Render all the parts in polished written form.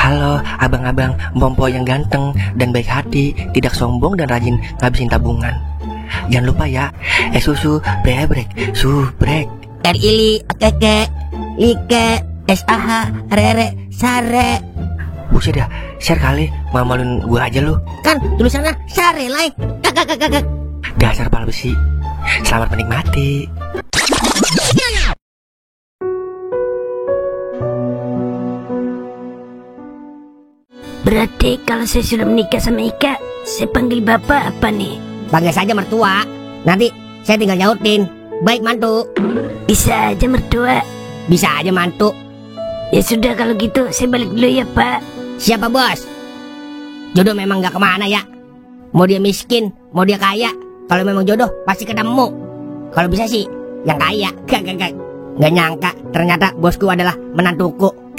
Halo abang-abang Bompo yang ganteng dan baik hati, tidak sombong dan rajin ngabisin tabungan. Jangan lupa ya, susu brebrek, subrek. Ili, keke, like, SAH, rere, sare. Buset dah, share kali, mamalin gua aja lu. Kan tulisannya sare, like. Kakak. Dasar pala besi. Selamat menikmati. Berarti kalau saya sudah menikah sama Ika, saya panggil bapak apa nih? Panggil saja mertua. Nanti saya tinggal nyautin. Baik mantu. Bisa aja mertua. Bisa aja mantu. Ya sudah kalau gitu saya balik dulu ya pak. Siapa bos? Jodoh memang gak kemana ya. Mau dia miskin, mau dia kaya, kalau memang jodoh pasti ketemu. Kalau bisa sih yang kaya. Gak nyangka ternyata bosku adalah menantuku.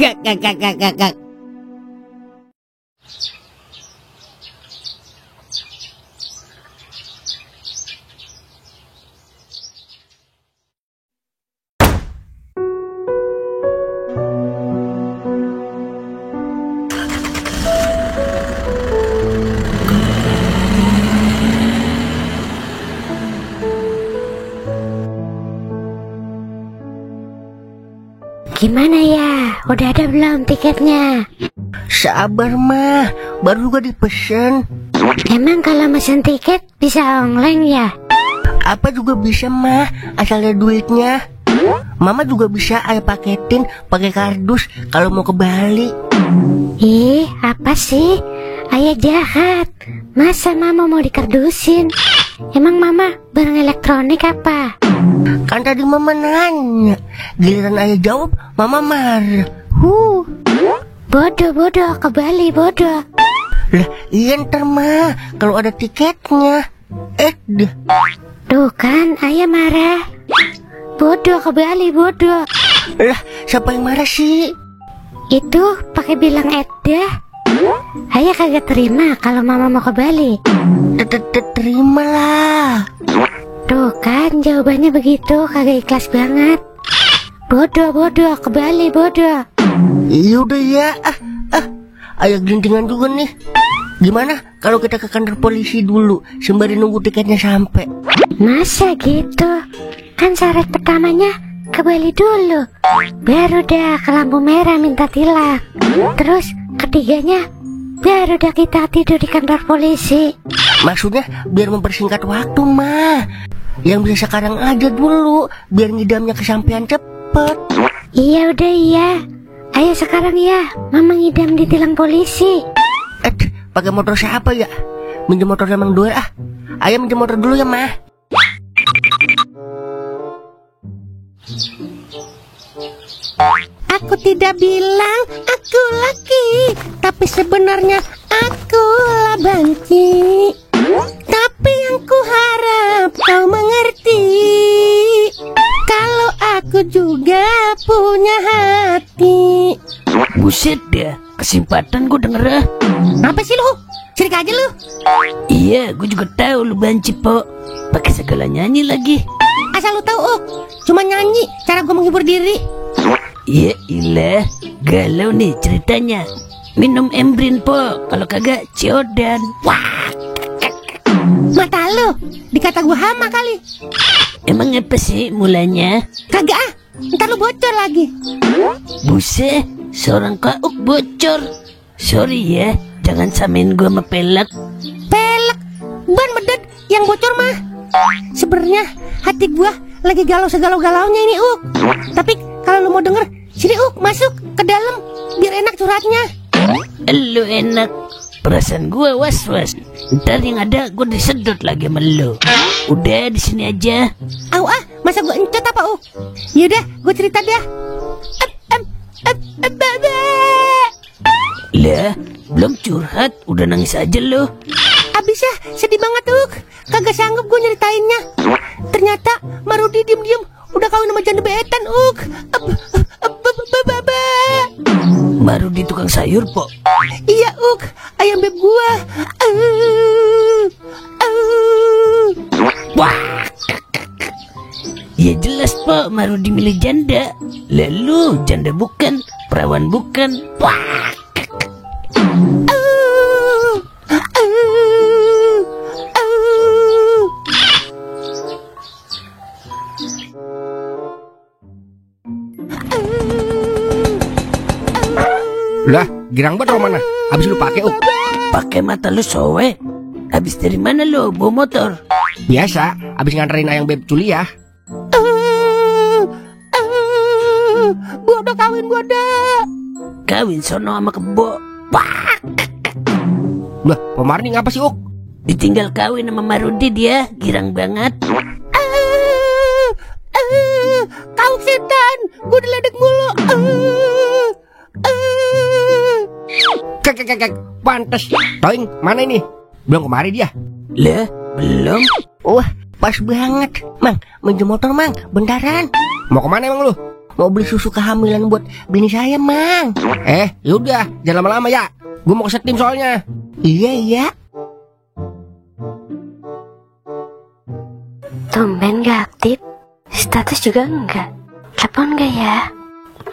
Gimana ya? Udah ada belum tiketnya? Sabar mah, baru juga dipesen. Emang kalau mesen tiket bisa online ya? Apa juga bisa mah, asal ada duitnya. Mama juga bisa ayah paketin pakai kardus kalau mau ke Bali. Ih, apa sih? Ayah jahat. Masa mama mau dikardusin? Emang mama barang elektronik apa? Kan tadi mama nanya, giliran ayah jawab, mama marah. Bodoh, ke Bali bodoh. Lah iya ntar mah, kalau ada tiketnya. Dah. Tuh kan ayah marah. Bodoh ke Bali bodoh. Lah siapa yang marah sih? Itu pakai bilang Eddah. Ayah kagak terima kalau mama mau ke Bali. Terima lah. Tuh kan jawabannya begitu, kagak ikhlas banget. Bodoh ke Bali bodoh. Yaudah ya. Ayah gelintingan juga nih. Gimana kalau kita ke kantor polisi dulu sembari nunggu tiketnya sampai? Masa gitu? Kan syarat pertamanya ke Bali dulu, baru dah ke lampu merah minta tilang. Terus ketiganya baru dah kita tidur di kantor polisi. Maksudnya biar mempersingkat waktu mah. Yang bisa sekarang aja dulu, biar ngidamnya kesampean cepet. Iya udah iya. Ayo sekarang ya, mama ngidam di tilang polisi. Pakai motor siapa ya? Minjem motor Mang Doer ah. Ayo minjem motor dulu ya mah. Aku tidak bilang aku laki, tapi sebenarnya aku lah banci. Tapi yang ku harap kau mengerti, kalau aku juga punya hati. Buset dah, kesempatan gue denger ah. Apa sih lu? Cirik aja lu. Iya, gue juga tahu lu banci po. Pakai segala nyanyi lagi. Asal lu tahu, cuma nyanyi cara gue menghibur diri. Ya ilah, galau nih ceritanya. Minum Embrin po, kalau kagak Ciodan. Wah, mata lu dikata gue hama kali. Emang apa sih mulanya? Kagak ah, ntar lu bocor lagi. Buset, seorang kauk bocor. Sorry ya, jangan samain gue sama pelek. Pelek, ban medet yang bocor mah. Sebenarnya hati gue lagi galau segalau-galaunya ini Tapi kalau lu mau denger, sini masuk ke dalam biar enak curhatnya. Lu enak, perasaan gue was-was. Ntar yang ada gue disedot lagi sama lu. Udah di sini aja. Masa gue encet apa Yaudah, gue cerita dah. Lah, belum curhat, udah nangis aja lu. Abis ya, sedih banget kagak sanggup gue nyeritainnya. Ternyata Marudi diem-diem udah kawin sama janda betan Marudi tukang sayur po. Iya ayam beb gua. Wah, ya jelas po, Marudi milih janda. Lalu janda bukan, perawan bukan. Wah, Lah, girang banget mana? Habis lu pakai, Uk? Pakai mata lu sowe. Habis dari mana lu bawa motor? Biasa, habis nganterin ayang beb kuliah. Gua udah kawin, gua udah. Kawin sono sama kebo. Pak. Lah, pemarni ngapa sih, Uk? Ditinggal kawin sama Marudi dia, girang banget. Kau setan, gua diledek mulu. Kek, pantes. Toing, mana ini? Belum kemari dia. Lah, belum. Wah, pas banget. Mang, minjem motor, Mang. Bentaran. Mau kemana emang lu? Mau beli susu kehamilan buat bini saya, Mang. Yaudah, jangan lama-lama ya. Gue mau ke setim soalnya. Iya. Tumben gak aktif. Status juga enggak. Telepon gak ya?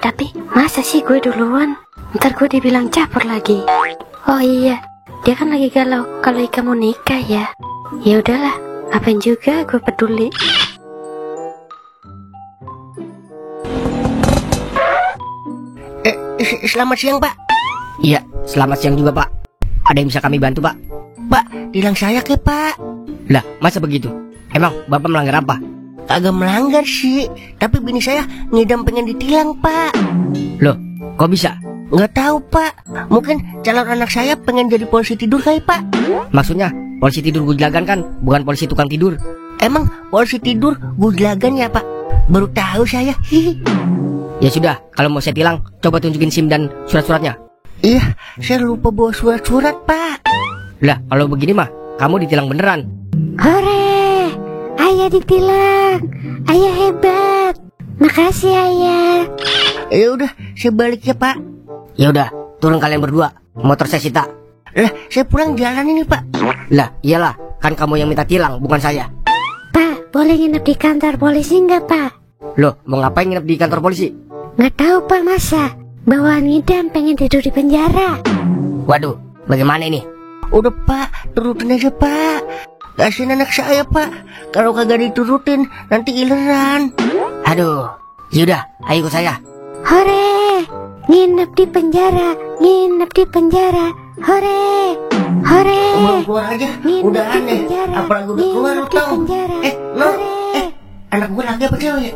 Tapi masa sih gue duluan? Ntar gue dibilang caper lagi. Oh iya, dia kan lagi galau kalau Ika mau nikah ya. Ya udahlah, ngapain juga gue peduli. Selamat siang, Pak. Iya, selamat siang juga, Pak. Ada yang bisa kami bantu, Pak? Pak, tilang saya ke, Pak. Lah, masa begitu? Emang Bapak melanggar apa? Kagak melanggar sih, tapi bini saya ngidam pengen ditilang, Pak. Loh, kok bisa? Nggak tahu, Pak. Mungkin calon anak saya pengen jadi polisi tidur kali, Pak. Maksudnya, polisi tidur gujlagan kan, bukan polisi tukang tidur. Emang polisi tidur gujlagan ya, Pak? Baru tahu saya. Hihi. Ya sudah, kalau mau saya tilang, coba tunjukin SIM dan surat-suratnya. Iya, saya lupa bawa surat-surat, Pak. Lah, kalau begini mah, kamu ditilang beneran. Hore, ayah ditilang. Ayah hebat. Makasih ayah. Ya udah, saya balik ya, Pak. Ya udah, turun kalian berdua. Motor saya sita. Lah, saya pulang jalan ini, Pak. Lah, iyalah, kan kamu yang minta tilang, bukan saya. Pak, boleh nginep di kantor polisi nggak, Pak? Loh, mau ngapain nginep di kantor polisi? Nggak tahu, Pak, masa bawaan ngidam pengen tidur di penjara. Waduh, bagaimana ini? Udah, Pak, turutin aja, Pak. Kasihin anak saya, Pak. Kalau kagak diturutin, nanti ileran. Aduh, yaudah, ayo ikut saya. Hore, nginep di penjara, nginep di penjara. Hore, hore. Mau keluar aja, Nginep udah di aneh. penjara, Apalagi udah keluar, nginep lu di tau. penjara. Lo, Hore. anak gue laki apa cewek?